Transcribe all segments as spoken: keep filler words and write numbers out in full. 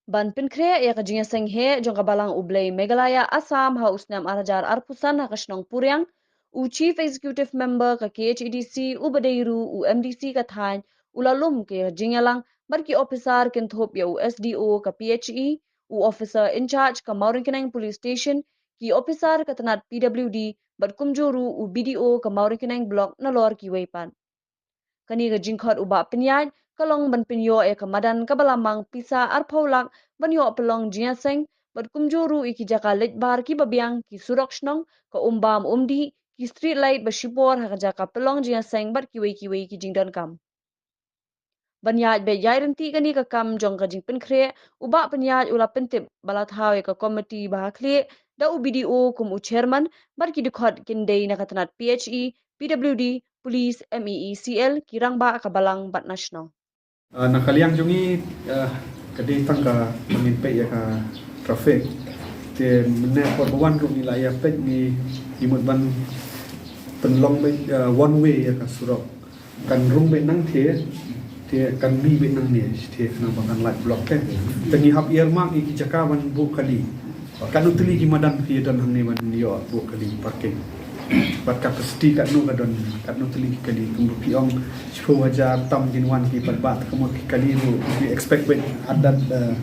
Ban pynkhreh ïa ka jingïaseng heh jong ka Balang U Blei Meghalaya Assam ha u snem ar hajar arphew san ha ka shnong Puriang, u Chief Executive Member ka K H A D C uba dei ruh u M D C ka thaiñ u la lum ïa ka jingïalang bad ki ophisar kynthup ïa u S D O ka P H E, u officer in charge ka Mawryngkneng Police Station, ki ophisar ka tnat P W D bad kumjuh ruh u B D O ka Mawryngkneng Block nalor kiwei pat. Kane ka jingkhot u Bah Pynïaid ka long ban pynïoh ïa ka madan kaba la mang pisa arphew lak ban ïoh pynlong jingïaseng bad kumjuh ruh ïa ki jaka leit bar kiba biang, ki surok shnong, ka um bam um dih, ki street light ba shipor ha ka jaka pynlong jingïaseng bad kiwei kiwei ki jingdonkam. Ban ïaid beit ïaid ryntih kane ka kam jong ka jingpynkhreh, u Bah Pynïaid u la pyntip ba la thaw ïa ka komiti ba ha khlieh da u B D O kum u chairman bad ki dkhot kin dei na ka tnat P H E, P W D, Police, M E E C L, ki rangbah ka Balang bad na shnong. Ah, na ka liang jong ngi, ah, ka dei tang ka ba ngin peit ïa ka traffic. Te mynne por ba wan ruh ngi la ïa peit ngi, ngi mut ban pynlong beit, ah, one way ïa ka surok. Kan rung beit nangtei, te kan mih beit nangne, te khnang ba kan lait block te. Te ngi hap earmark ïa ki jaka ban buh kali. Katno tylli ki madan phi ïa don hangne ban ïoh buh kali parking. Bad capacity katno ka don, katno tylli ki kali, kumba phi ong shiphew hajar tam kin wan ki pat, bad ka mut ki kali ruh, we expect beit haduh, eh,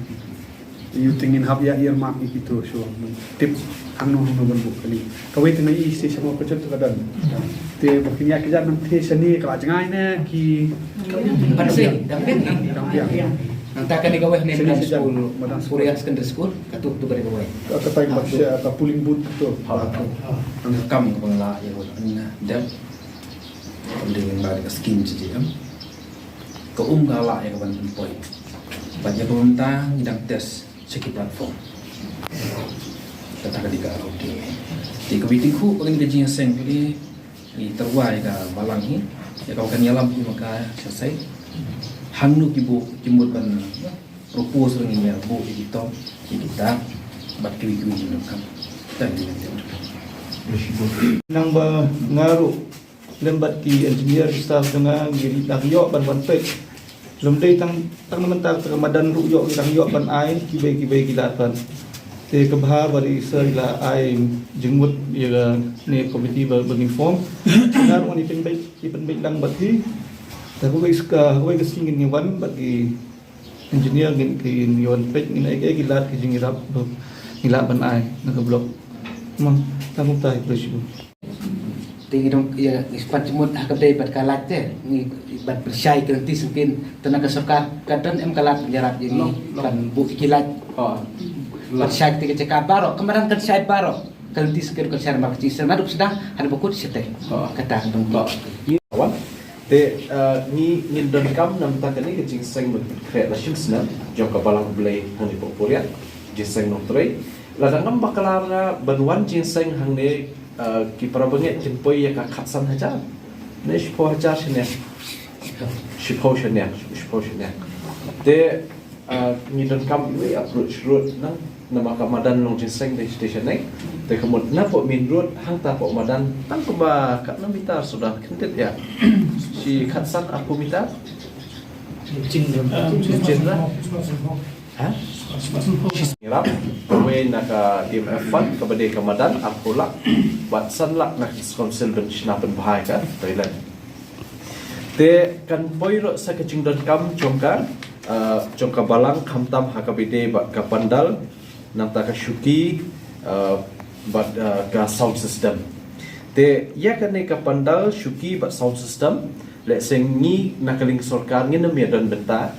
ïa u te ngin hap ïa earmark ïa kito shuwa. Tip hangno hangno ban buh kali. Kawei te nga ïohi sha mo ka jot ka don. Te ba kin ïa ki jat nangtei shane ka la jngai ne ki. Pat se, dang biang. Dang biang. Nangta kane kawei ne Shane madan sha jat, school, madan school. Korea Secondary School, katu tu kane kawei. Ka, ka tai ba sha ka polling booth tu. Ha. Nang kam ka bangla ïa wat na dep. Kam dei ba ka scheme C J M. Ka um ka la ïa ka ban pynpoi. Bad ïa ka bynta ngi dang test sha ki platform. Kata ka dei ka R O K. Te ka waiting khu ba ngi ka jingïaseng ka dei ngi tyrwa ïa ka Balang hi. Ïa ka ba kan ïalam hi ma ka sha sait. Hangno ki buh ki mut ban propose ruh ngi ïa buh ïa ki tom ïa kita bad kiwei kiwei ki nongkam. Tang ki nongkam. Nang ba nga ruh lem bad ki engineer, ki staff jong nga ngi dang ïoh ban wan peit. Lym dei tang, tang na mynta ka madan ruh ïoh, ngi dang ïoh ban ai kiwei kiwei ki lad pat. Te ka bha ba i sir i la ai jingmut ïa kane ka komiti ba, ba ngi form. Nga ruh ngan ïa pynbeit, ïa pynbeit lang bad hi. Te kawei ka, kawei ka sngi ngin ïa wan bad ki engineer ngin, ngin ïa wan peit, ngin ai, ai ki lad ki jingïarap ba ngi lah ban ai na ka block. Mo, tang kumta, khublei shibun. Te ngi dang ïa, ngi spat jingmut ha ka dei bad ka light te, ngi bad pyrshah ka lynti sngewsih, te na ka sorkar ka don em ka lad ban ïarap ïa ngi ban buh ki light. Pyrshah te ka jaka baroh, ka madan kan shai baroh. Ka lynti sngewsih kan shai mar ka jingïaseng naduh sdang haduh ba kut shatei. Kata ka dang. Wan. Te, eh, ngi, ngin donkam namar kane ka jingïaseng ban pynkhreh la shim snem jong ka Balang U Blei hangne hapoh Puriang, jingïaseng nongtrei. Lada ngam bakla nga ban wan jingïaseng hangne, eh, ki para bangeit kin poi ïa ka khatsan hajar ne shiphew hajar shane. Shiphew shane, shiphew shane. Te, ah, ngi donkam iwei i approach road nang, namar ka madan long jingïaseng dei station ne. Te ka mut napoh main road hangta hapoh madan tang kumba katno meter suda khyndiat ïa. Shi khatsan arphew meter. Jin, jin, jin lah. Ha? Ngi rap, kawei na ka E M F fund, kaba dei ka madan arphew lak. Bad san lak na ka Council ban shna pynbha ïa ka toilet. Te kan poi ruh sa ka jingdonkam jong ka, eh, jong ka Balang khamtam ha kaba ïadei bad ka pandal, nangta ka shuki, eh, bad, eh, ka sound system. Te ïa kane ka pandal, shuki bad sound system, lehse ngi na ka liang sorkar ngin ym ïa don bynta,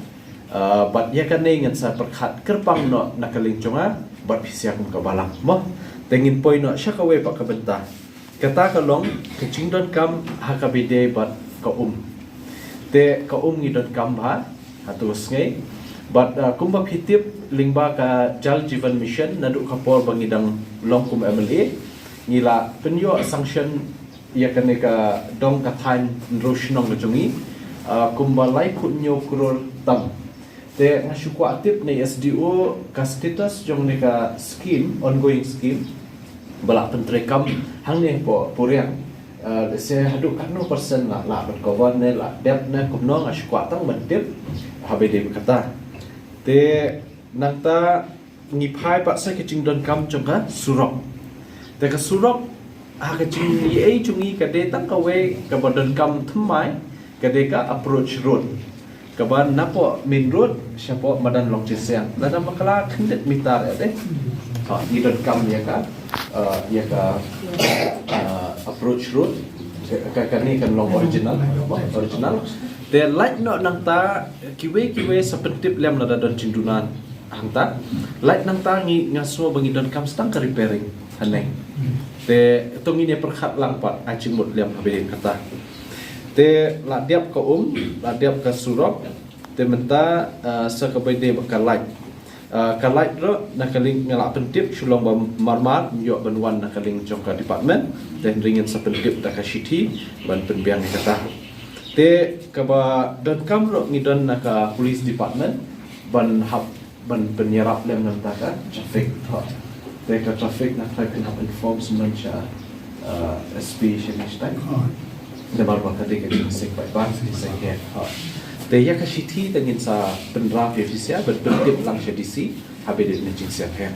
eh, bad ïa kane ngan sa pyrkhat kyrpang noh na ka liang jong nga bad phi sha kum ka Balang. Mo, te ngin poi noh sha kawei pat ka bynta. Kata ka long ka jingdonkam ha kaba ïadei bad ka um. Te ka um ngi donkam bha ha tu ka sngi. Bad, uh, kumba phi tip lyngba ka Jal Jeevan Mission naduh ka por ba ngi dang long kum M L A, ngi la pynïoh sanction ïa kane ka dong ka thaiñ hynriew shnong ka jong ngi, uh, kumba laiphew hynñiew klur tam. Te nga shu kwah tip na i S D O ka status jong kane ka scheme, ongoing scheme, ba la pyntreikam hangne hapoh Puriang. Eh, lehse haduh katno percent la, la ban cover ne, la dep ne, kumno, nga shu kwah tang ban tip ha kaba ïadei bad kata. Te Nangta ngi phai pat sa ka jingdonkam jong ka surok. Te ka surok ha ka jingïeit jong ngi ka dei tang kawei kaba donkam thymmai, ka dei ka approach road. Kaba napoh main road shapoh madan Longchisiang. Lada ma ka la khyndiat mitar ïa te. Ha, ngi donkam ïa ka, eh, ïa ka, eh, approach road. Ka, kane kan long original, original. Te lait noh nangta kiwei kiwei sa pyntip lem lada don jingduna hangta. Lait nangta ngi nga sngew ba ngi donkam sa tang ka repairing haneng. Te to ngin ïa pyrkhat lang pat ai jingmut lem ha bynta kata. Te la dep ka um, la dep ka surok. Te mynta, eh, sa kaba dei bad ka lait. Eh, ka lait ruh na ka liang nga la pyntip shu long ba marmar, ym ïoh ban wan na ka liang jong ka department. Te hynrei ngin sa pyntip da ka shithi ban pynbiang ïa kata. Te kaba donkam ruh ngi don na ka police department ban hap, ban pynïarap lem nangta ka traffic. Te ka traffic nga tharai phin hap inform shuh sha, eh, S P sha ngi shatai. Namar ba ka dei ka jingseng paidbah, jingseng heh. Te ïa ka shithi te ngin sa pynrap ïa phi sha ban pyntip lang sha D C ha bynta ka jingseng heh.